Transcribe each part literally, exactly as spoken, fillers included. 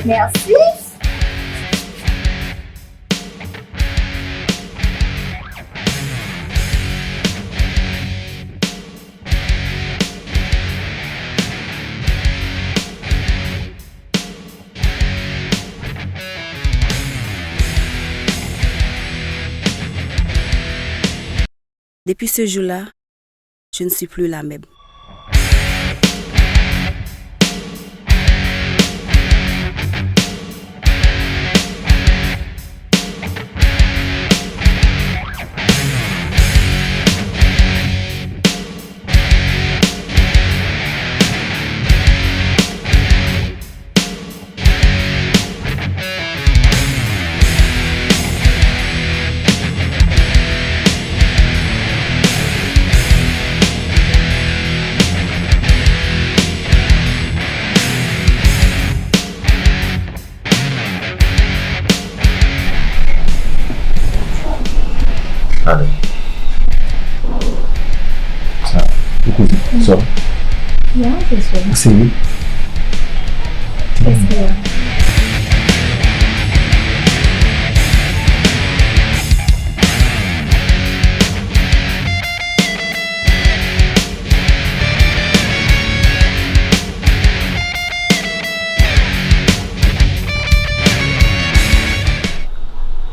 Mèsi. Depuis ce jour-là, je ne suis plus la même. Ale. Sa, ou koze. Sa. Ya, se sa. Se li. Èske W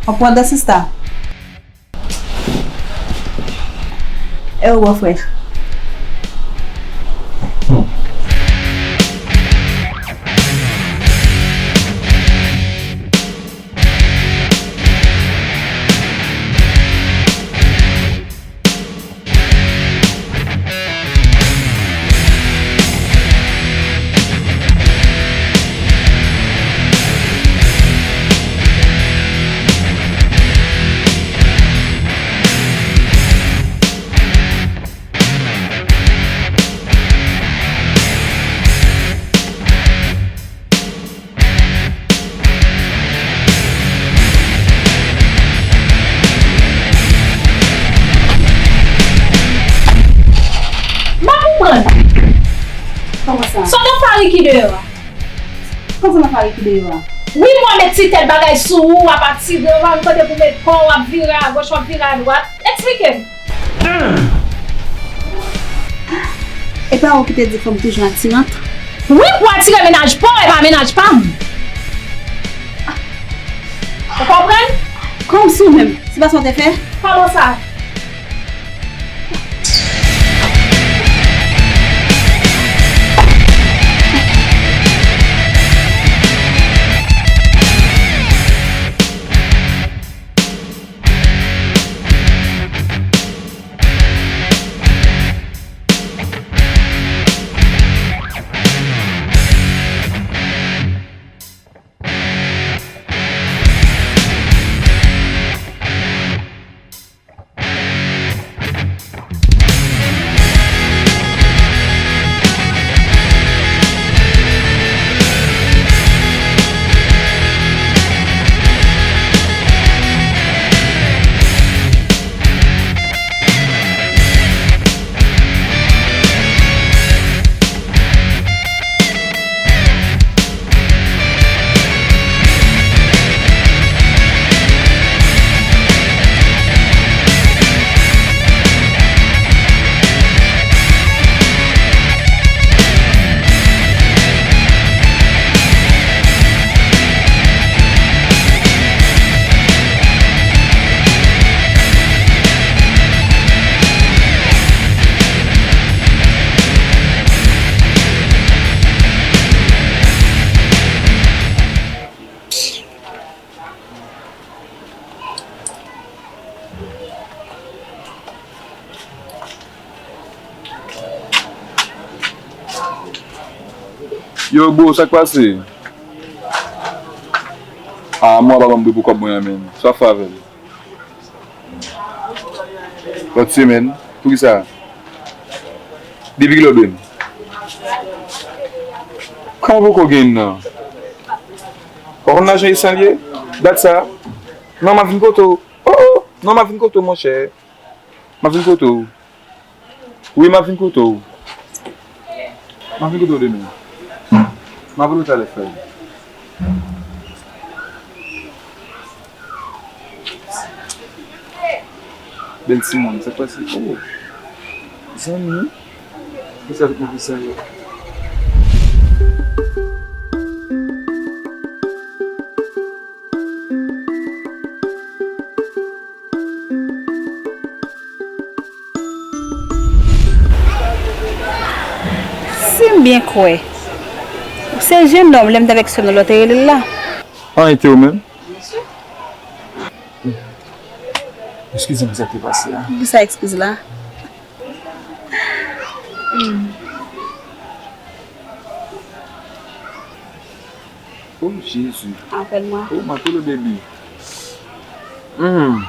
ap pran dan sista. E ou bòfrè? M pa konprann. Kòman sa? Sòt nan fari ki deyò a. Kòman sa nan fari ki deyò a? Wi, mwen met ti tèt bagay sou ou, w ap atire, w ap mande pou met kò, w ap vire agoch, w ap vire adwat. Eksplike m. E pa ou ki te di fò m toujou atirant? Wi, pou atire mennaj pa w, e pa mennaj pa m. Ou konprann? Kòmsi w menm, se pa sa w te fè? Kòman sa? Yo, bro, sa k pase? Ah, mwen pa ban m bri pou kòb mwen an, menm. Sa w ap fè avè l? Lòt semèn? Poukisa? Depi kilè w dwe m? Kòman w poko gen nan? Ou konn lajan e san l ye? Dat sa? Non, m ap vin kote w. Oh, oh! Non, m ap vin kote w, monchè. M ap vin kote w. Wi, m ap vin kote w. M ap vin kote w demen. M ap rele w talè, frè. Bèl timoun, sa k pase? Oh, zanmi. Kisa avèk move sa yo? Si m byen kwè, ou se jennonm lè m t avèk sè nou la w te rele l la. An, e te ou menm? Eskize m, sa k te pase a. Poukisa eskiz la? Oh, Jezi. Apèl mwen. Oh, Matolo baby. Hmm.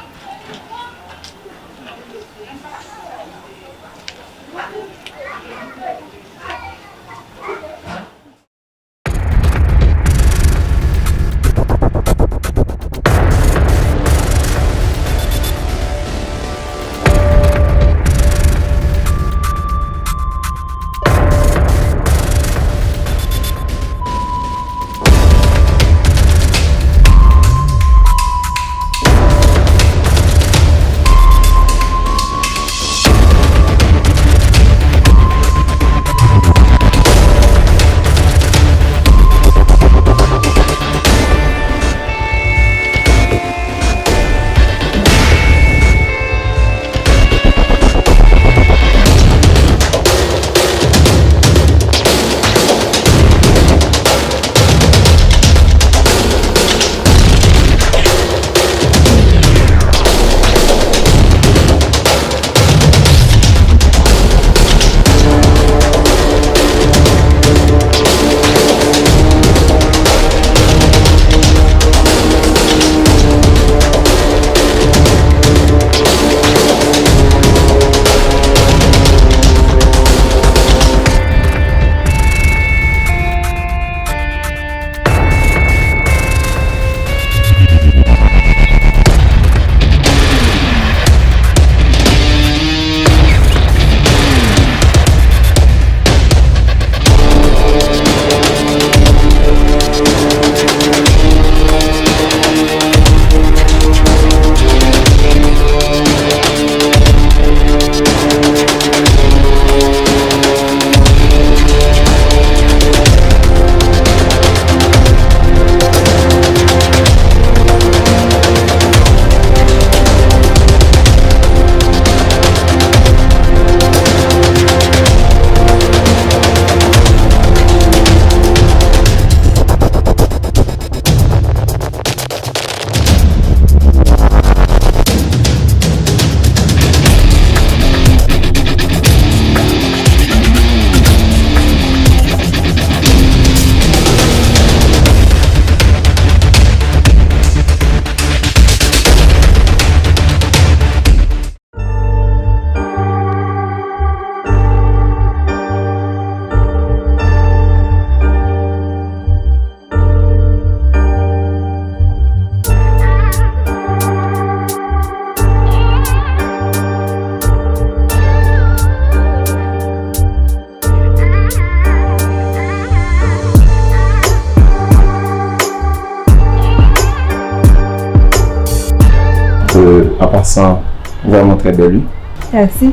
Euh, en passant, vraiment très belle, oui. Merci.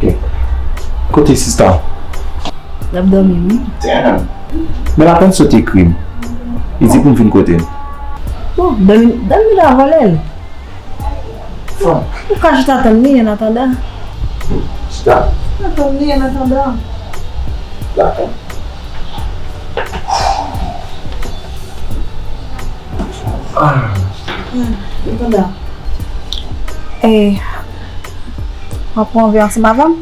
Ok. Kote sista? L ap dòmi, wi. Damn. Men l apèn sot ekri m. Li di pou m vin kote l. Bon, dòmi, dòmi la vòlè l. Ou ka chita tann li, an atandan. Chita. Tann li, an atandan. Dakò. Ah. An atandan. E, w ap pran yon vè ansanm avè m?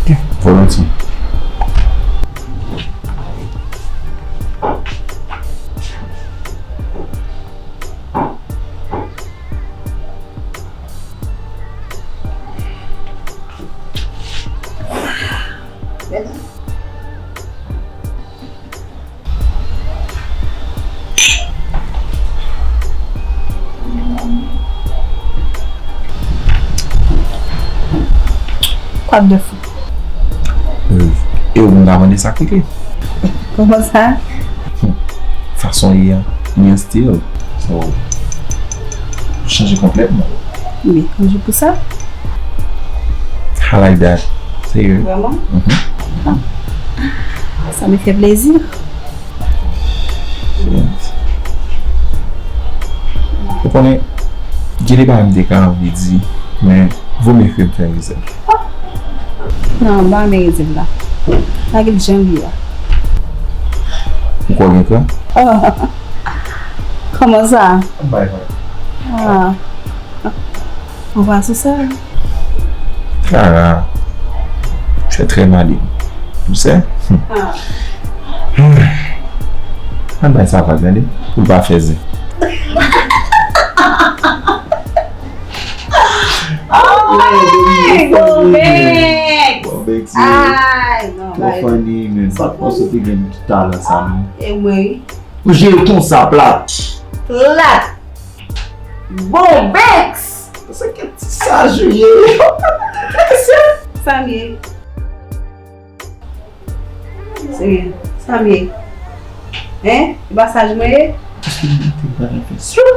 Ok, volontiers. Kwa de fou. Euh, e ou moun ta mande sa k rete. Kòman sa? Fason li an, li an stil. So, m Chanje konplètman. Wi, konjou pou sa. I like that. Serye. Vrèman? Mhm. Ah. Ça me fait plaisir. Ou konnen, gen de bagay m te ka anvi di, men vomye ke m fè rezèv. Non, m pa renmen rezèv la. Lage l jan l ye a. Ou kwè w gen kran? Oh. Kòman sa? Bay, bay. Ah. Ou pa sou sa? Clara, tu es très maligne. Tu sais? Ah. Ann bay sa vag, tande, pou l pa fè zen. Oh, bon bèk! Bon bèk, ti. Ay, non, tro funny, man. Pat panse w te gen talan sa, non. E mwen, wi. Ou jere konsa, plat. Plat. Bon bèk! Se ke ti saj ou ye. Sa m ye? Serye, sa m ye? Hein? E pa saj mwen ye? Paske mwen te pral fè sou.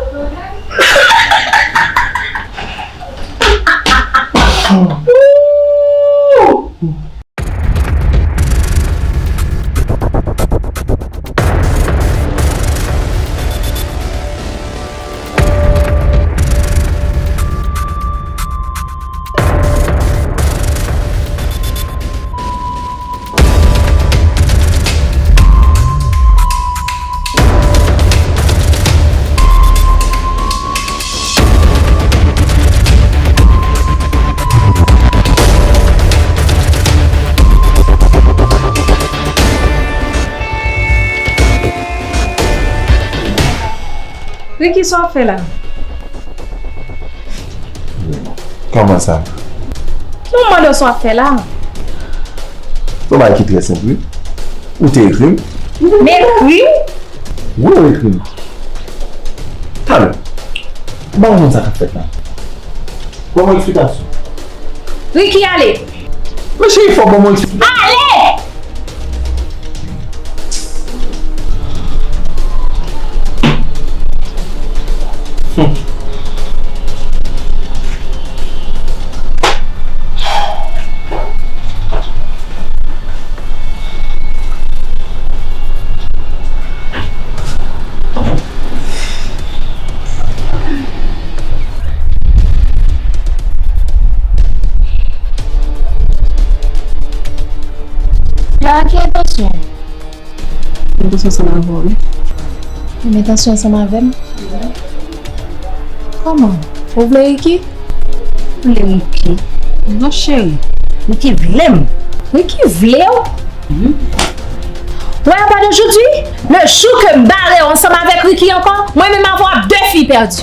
Ricky, sa w ap fè la? Kòman sa? Non, m mande w sa w ap fè la. Se yon bagay ki trè senp, wi. Ou te ekri m. M ekri w? Wi, ou ekri m. Talè. Ban m konn sa k ap fèt la. Ban mwen eksplikasyon. Ricky, ale. Men cheri, fò ban mwen eksplikasyon. Ale! Clara, ki entansyon? Entansyon ansanm avè w, wi. Yon entansyon ansanm avè m? Kòman? Ou vle Ricky? Vle Ricky? Non, cheri. Ricky vle m. Ricky vle w? Mhm. Ouais, à partir d'aujourd'hui, le jour ke m bare w ansanm avèk Ricky ankò, mwen menm avè w ap de fi pèdi.